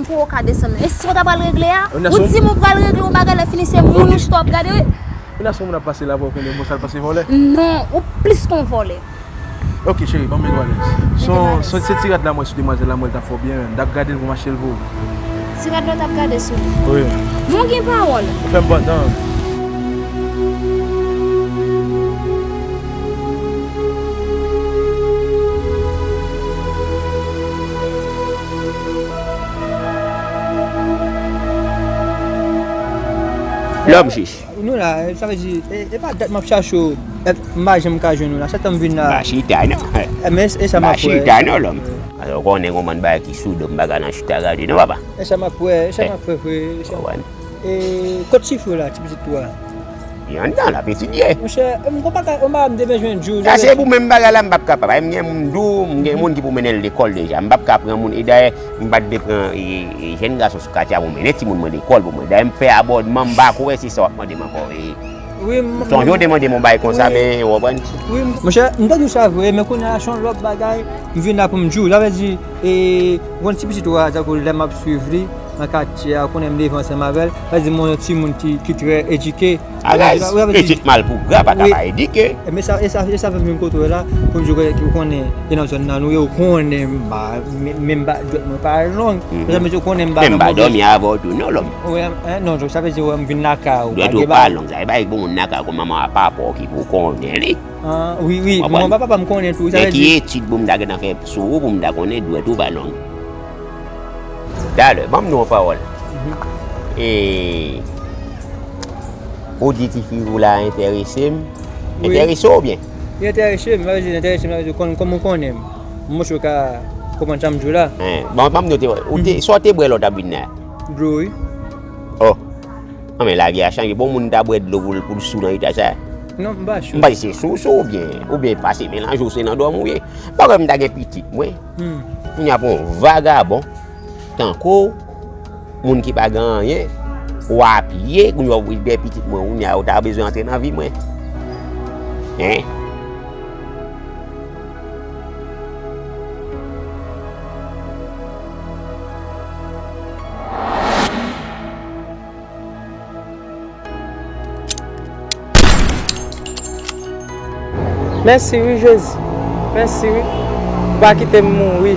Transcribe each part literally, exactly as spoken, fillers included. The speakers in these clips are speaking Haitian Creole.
Pou w ka desann. E sa w ta pral regle a? Ou di m ou pral regle yon bagay, lè fini se moun ou chita w ap gade, wi. Ou nan son moun ap pase la pou w konnen bon sa l pase vòlè? Non, ou plis ke yon vòlè. Ok, cheri, ban m mete w alèz. Son, son, se ti rad la mwen sou demwazèl la mwen l ta fò byen menm. T ap gade l pou m achte l pou ou. Ti rad la w t ap gade sou li? Wi. Bon gen pawòl. Ou fè m pantan. Lòm chich. Nou la, sa vle di, e, e pa dat m ap chache w, e, m pa janm ka jwenn ou la. Sa tan m vin la. M pa chita, non. E, men e sa m ap wè. M pa chita, non, lòm. Paske w konnen gon bann bagay ki sou do m, m pa ka nan chita gade, non, papa. E sa m ap wè, e sa m ap wè, frè, e sa. Konprann. E, kot chif yo la, ti pitit ou a? Li anndan, l ap etidye. Monchè, m gon bagay, m pa, m te bezwen di w. Sa se pou menm bagay la, m p ap kapab. Ay, m gen moun dou, m gen moun ki pou mennen l lekòl deja. M p ap ka pran moun, e dayè, m pa t vle pran, e, e, jèn gason sou katye a pou mennen timoun mwen lekòl pou mwen. Dayè, m fè abòdman, m pa kwè se sa w ap mande m ankò, e. Wi, m, sonje w te mande m yon bagay konsa, men, w konprann? Wi, monchè, m ta di w sa vre, men kounye a se yon lòt bagay, m vin la pou m di w. Sa vle di, e, w konn ti pitit ou a, tankou lè m ap swiv li nan katye a, ou konnen m leve ansanm avè l, sa vle di m yon timoun ki, ki trè edike. Alèz, pitit mal pou gra pa ka pa edike. E, men sa, e sa, e sa fè m vin kote w la, pou m di w, ou konnen, e nan zòn nan nou ye, ou konnen, m pa, men, men m pa, dwèt mwen pa long. Sa vle di, ou konnen m pa nan move. Men m pa dòmi avè w tou, non, lòm. Wi, en, non, sa vle di, wè, m vin lakay ou. Dwèt ou pa long, sa vle di, pa gen moun lakay ou, manman a papa w ki pou konnen li. Ah, wi, wi. Manman papa m konnen tou, sa vle di. Men ki etid pou m ta gentan fè sou ou, pou m ta konnen dwèt ou pa long. Talè, ban m di w yon pawòl. E, ou di tifi ou la enterese m. Wi. Enterese w oubyen? Li enterese m, sa vle di enterese m, sa vle di kòm, kòm ou konnen m. Monchè, ou ka konprann sa m di w la. Bon, ban m di w, ou te, sa w te bwè lè w t ap vin la? Dlo, wi. Oh. Anben, lari a chanje. Bon, moun ta bwè dlo pou l, pou l sou nan eta sa. Non, m pa sou. M pa di se sou, sou oubyen, oubyen pase melanje w, se nan dòmi w ye. Pa kwè m ta gen pitit mwen. Kounye a pou yon vagabon tankou w, moun ki pa gen anyen, w apiye, kounye a w dèyè pitit mwen, kounye a w ta bezwen antre nan vi mwen. Hein? Mèsi wi Jezi. Mèsi wi. Ou pa kite m mouri.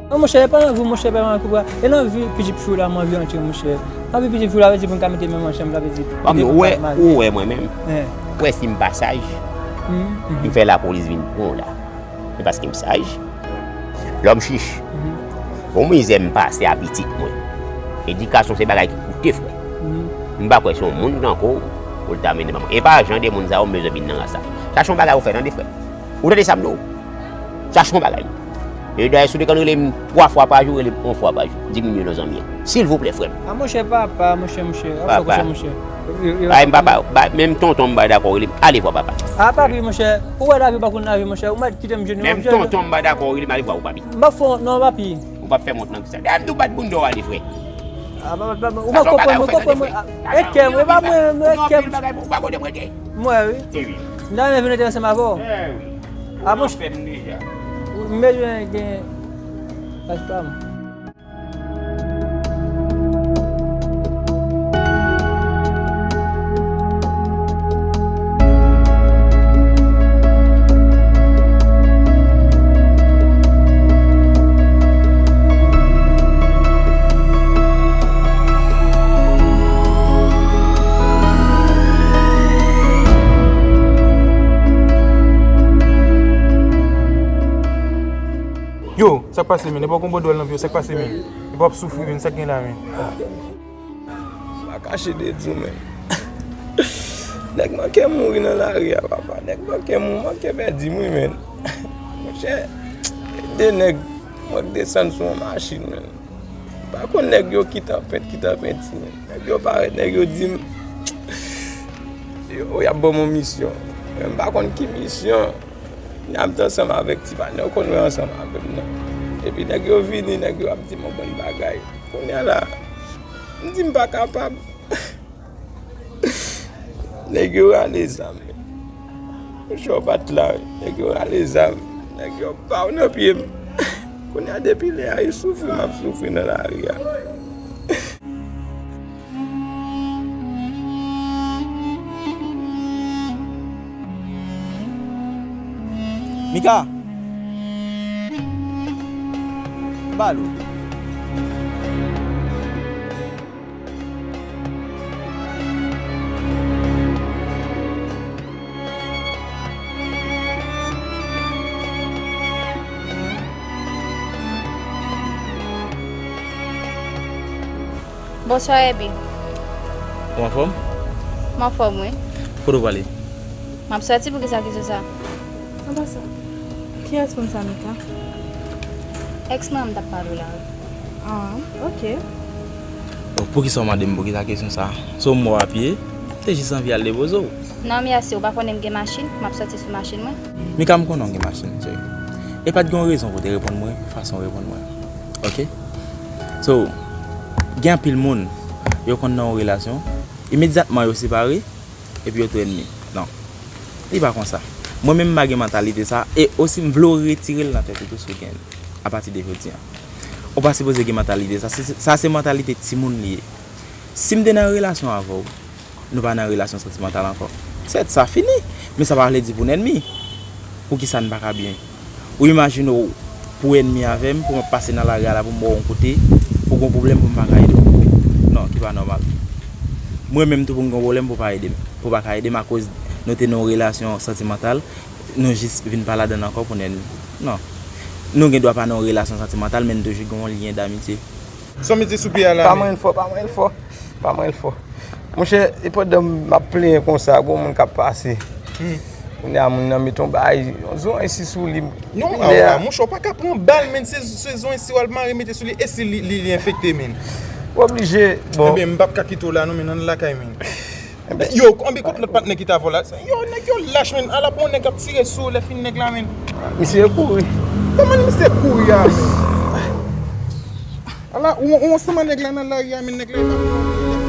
Non, monchè, e pa nan vi w, monchè, pa nan koupra. E nan vi pitit fi w la, m anvi antre, monchè. Nan vi pitit fi w la, vle di pou n ka mete men m ansanm, sa vle di. Ban m di, ou wè, ou wè mwen menm. Ou wè si m pa saj, m fè lapolis vin pran w la. Se paske m saj. Lòm chich. Bon mizè m pase a pitit mwen. Edikasyon se bagay ki koute, frè. M pa kwè se yon moun tankou w pou l ta mennen ban mwen. E pa jan de moun sa yo m bezwen vin nan ras la. Sa se yon bagay ou fè, tande, frè. Ou tande sa m di w? Sa se yon bagay. E dayè, si w te konn rele m twa fwa pa jou, rele m yon fwa pa jou. Diminye non zanmi an. Silvouplè, frè m. A monchè, papa, monchè, monchè. Papa. Ay, m papa, menm tonton m pa dakò rele m. Ale vwa papa. A papi, monchè. Ou wè lavi pa konn lavi, monchè. Ou mèt kite m jwenn. Menm tonton m pa dakò rele m. Ale vwa ou papi. M pa fè w non, papi. Ou p ap fè m wont nan kisa. Dayè, m di w bat bounda w ale, frè. A, papa, papa, ou pa konprann mwen, ou konprann mwen. E kè m, e pa mwen, e kè m. Ou pa kote mwen te. M wè, wi. M ta renmen vin rete ansanm avè w. A bon, m bezwen gen paj pa m. Yo, sa k pase, men? Epa w konn bòdwèl nan pye w, sa k pase, men? Epa w ap soufri, men, sa k gen la, men? M pa kache de di w, men. Nèg manke mouri nan lari a, papa. Nèg manke mou, manke pèdi m, wi, men. Monchè, de nèg, mwen k desann sou yon machin, men. M pa konn nèg yo ki tanpent, ki tanpenti, men. Nèg yo parèt, nèg yo di m, yo, y ap ban m yon misyon. Men m pa konn ki misyon. N ap t ansanm avèk ti patnè, ou konn wè ansanm avè m nan. Epi nèg yo vini, nèg yo ap di m yon bann bagay. Kounye a la, m di m pa kapab. Nèg yo rale zam. Monchè, w pa t la, wi. Nèg yo rale zam. Nèg yo ba w nan pye m. Kounye a, depi lè a, e soufri m ap soufri nan lari a. Mika! Balo. Bonswa, Ebi. Ou anfòm? M anfòm, wi. Kote w prale? M ap sòti, poukisa kesyon sa? An pasan, kiyès moun sa, Mika? Èks mwen an m t ap pale w la, wi. Ah, ok. Bon, poukisa w mande m poukisa kesyon sa? Se yon mo a pye, m te jis anvi al depoze w. Non, mèsi, ou pa konnen m gen machin, m ap sòti sou machin mwen. Mika, m konnen w gen machin, cheri. E pa t gen yon rezon pou w te reponn mwen fason w reponn mwen. Ok? So, gen anpil moun, yo konn nan yon relasyon, imedyatman yo separe, epi yo tou ènmi. Non. Li pa konsa. Mwen menm m pa gen mantalite sa, e osi m vle w retire l nan tèt ou tou si w gen l, apati de jodi a. Ou pa sipoze gen mantalite sa. Se, se, sa se mantalite timoun li ye. Si m te nan relasyon avè w, nou pa nan relasyon santimantal ankò. Sèt, sa fini. Men sa pa vle di pou n ènmi. Poukisa n pa ka byen? Ou imajine w pou ènmi avè m, pou m ap pase nan lari a la, pou m wè w yon kote, pou gen yon pwoblèm, pou m pa ka ede w. Non, ki pa nòmal. Mwen menm tou pou m gen yon pwoblèm, pou w pa ede m. Pou w pa ka ede m akoz nou te nan yon relasyon santimantal, nou jis vin pa ladan l ankò pou n ènmi. Non. Nou gen dwa pa nan yon relasyon santimantal, men n toujou gen yon lyen damitye. Sa w mete sou pye a la, pa men. Manyen l fò, pa manyen l fò. Pa manyen l fò. Monchè, e pandan m ap plenyen konsa, gon moun k ap pase. Hmm. Kounye a, moun nan mete yon bagay, yon zon isi sou li. Non, a, monchè, w pa ka pran bal, men se, se zon isi w al mare mete sou li, e si li, li, li enfekte, men. W oblije, bon. Ebyen, m p ap ka kite w la, non, men, ann lakay, men. Ebyen, yo, anben, kot lòt patnè ki t avè w la? Yo, nèg yo lach, men. Ala pou yon nèg ap tire sou ou, lè fini nèg la, men. Misye kouri. Kòman misye kouri a, men? Ala, ou, ou ansanm ak nèg la nan lari a, men nèg la e pa pran anyen.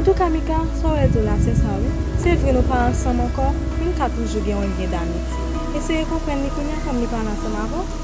Antouka, Mika, sa w wè di w la, se sa wi. Se vre nou pa ansanm ankò, men n ka toujou gen yon lyen damitye. Eseye konprann li kounye a kòm li pale ansanm avè w.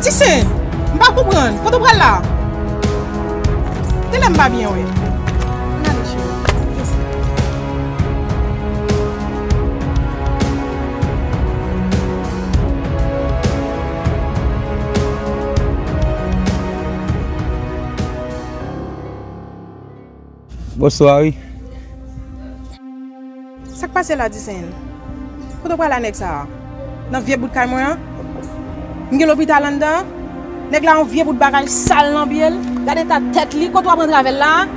Disen, m pa konprann. Kote w pral la? Genlè m pa byen wè. Ann ale, cheri. Mèsi. Bonswa, wi. Sa k pase la, Disen? Kote w pral a nèg sa a? Nan vye bout kay mwen an? M gen lopital anndan? Nèg la yon vye bout bagay sal nan pye l. Gade eta tèt li. Kote w ap antre avè l la a?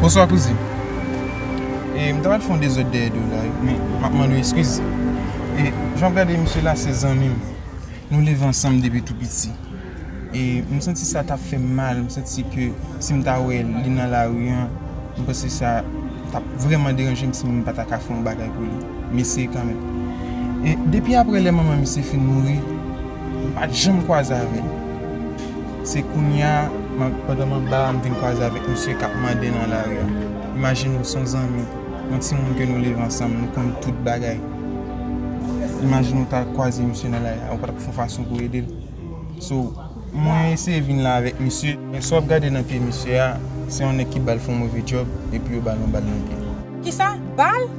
Bonswa, kouzin. E, m ta pral fè yon dezòd dèyè do w la, wi, men m ap mande w eskiz. E, jan m gade misye la, se zanmi m. Nou leve ansanm depi tou piti. E, m santi sa t ap fè m mal. M santi ke si m ta wè li nan lari a, m panse sa t ap vrèman deranje m si m pa ta ka fè yon bagay pou li. M eseye kanmenm. E, depi apre lè manman misye fin mouri, m pa t janm kwaze avè l. Se kounye a, m ap, pandan m anba a, m vin kwaze avèk misye k ap mande nan lari a. Imajine w, se yon zanmi. Yon timoun ke nou leve ansanm, nou konn tout bagay. Imajine w ta kwaze misye nan lari a, ou pa t ap fè yon fason pou ede l. So, mwen eseye vin la avèk misye. Men si w ap gade nan pye misye a, se yon nèg ki ba l fè yon move djòb, epi yo ba l yon bal nan pye. Kisa? Bal?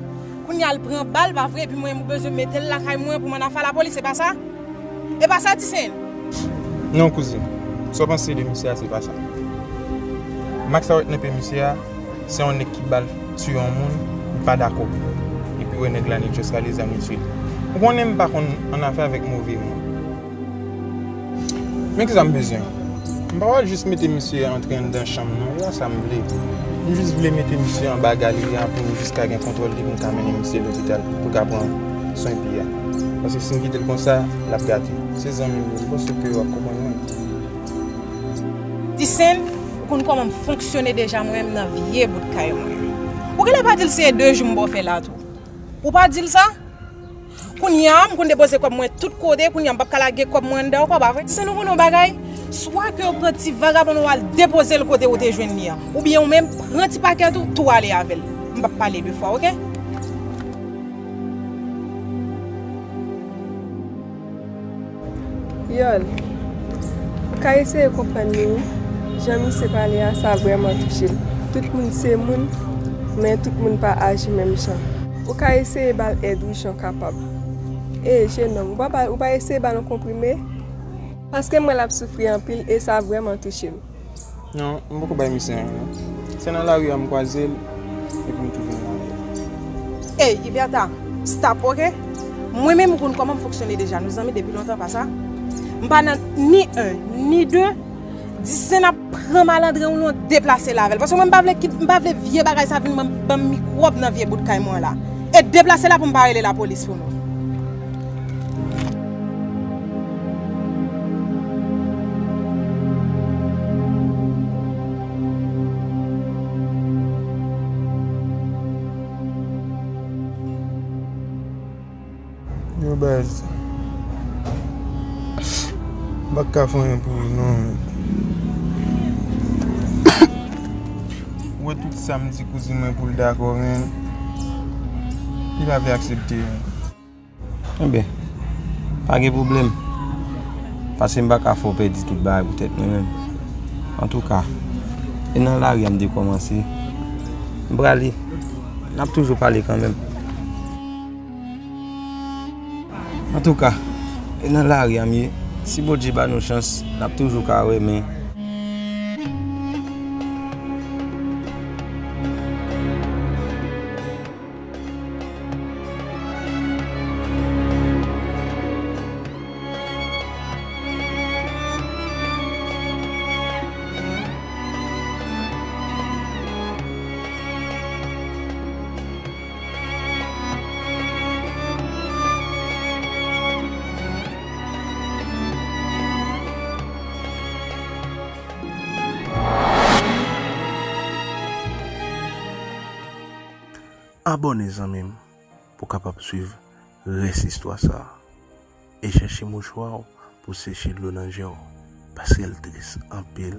Kounye a l pran bal, pa vre? Epi mwen menm ou bezwen mete l lakay mwen pou m ann afè lapolis, se pa sa? E pa sa, Ti Sen? Non, kouzin. Sa w panse de misye a, se pa sa. Mak sa w wè nan pye misye a, se yon nèg ki ba l tiye yon moun, li pa dakò. Epi wè nèg la neutralize l, li tiye l. Ou konnen m pa konn ann afè avèk move moun. Men kisa m bezwen? M pa pral jis mete misye antre anndan chanm non, e pa sa m vle. M jis vle mete misye anba galeri a pou m jis ka gen kontwòl li, pou m ka mennen misye lopital pou l ka pran swen pye a. Paske si m kite l konsa, l ap gate. Se zanmi m ye, m panse ke w ap konprann mwen. Ti Sen, ou konn kòman m fonksyone deja mwen menm nan vye bout kay mwen. Ou genlè pa di l se de jou m ba w fè la tou. Ou pa di l sa? Kounye a, m konn depoze kòb mwen tout kote, kounye a, m p ap ka lage kòb mwen anndan ankò, pa vre? Ti Sen, ou konnen yon bagay? Swa ke w pran ti vagabon ou al depoze l kote ou te jwenn li an. Oubyen ou menm, pran ti pakèt ou, tou ale avè l. M p ap pale de fwa, oke? Yòl, ou ka eseye konprann li wi. Jan misye pale a, sa vrèman touche m. Tout moun se moun, men tout moun pa aji menm jan. Ou ka eseye ba l èd wi jan w kapab. E, jenòm, ou pa ba, ou pa eseye ba l yon konprime? Paske m wè l ap soufri anpil e sa vrèman touche m. Non, m poko bay misye anyen non. Se nan lari a m kwaze l, epi m tounen avè l. Ey, Iverta, stop, oke? Mwen menm ou konn kòman m fonksyone deja, nou zanmi depi lontan, pa sa? M pa nan ni en, ni de, Ti Sen ap pran malandren ou non, deplase l avè l. Paske mwen m pa vle kit, m pa vle vye bagay sa vin ban, ban m mikwòb nan vye bout kay mwen la. E deplase la pou m pa rele lapolis pou nou. Yo baz. M pa ka fè anyen pou ou non, men. Ou wè tout sa m di kouzin mwen pou l dakò, men li pa vle aksepte, men. Enben, pa gen pwoblèm. Paske m pa ka fè w pèdi tout bagay pou tèt mwen menm. Antouka, e nan lari a m te kòmanse. M prale. N ap toujou pale kanmenm. Antouka, e nan lari a m ye. Si Bondye ba nou chans, n ap toujou ka wè, men Abòne zanmi m pou w kapab swiv rès istwa sa a. E chèche mouchwa w pou w seche dlo nan je w, paske l tris anpil.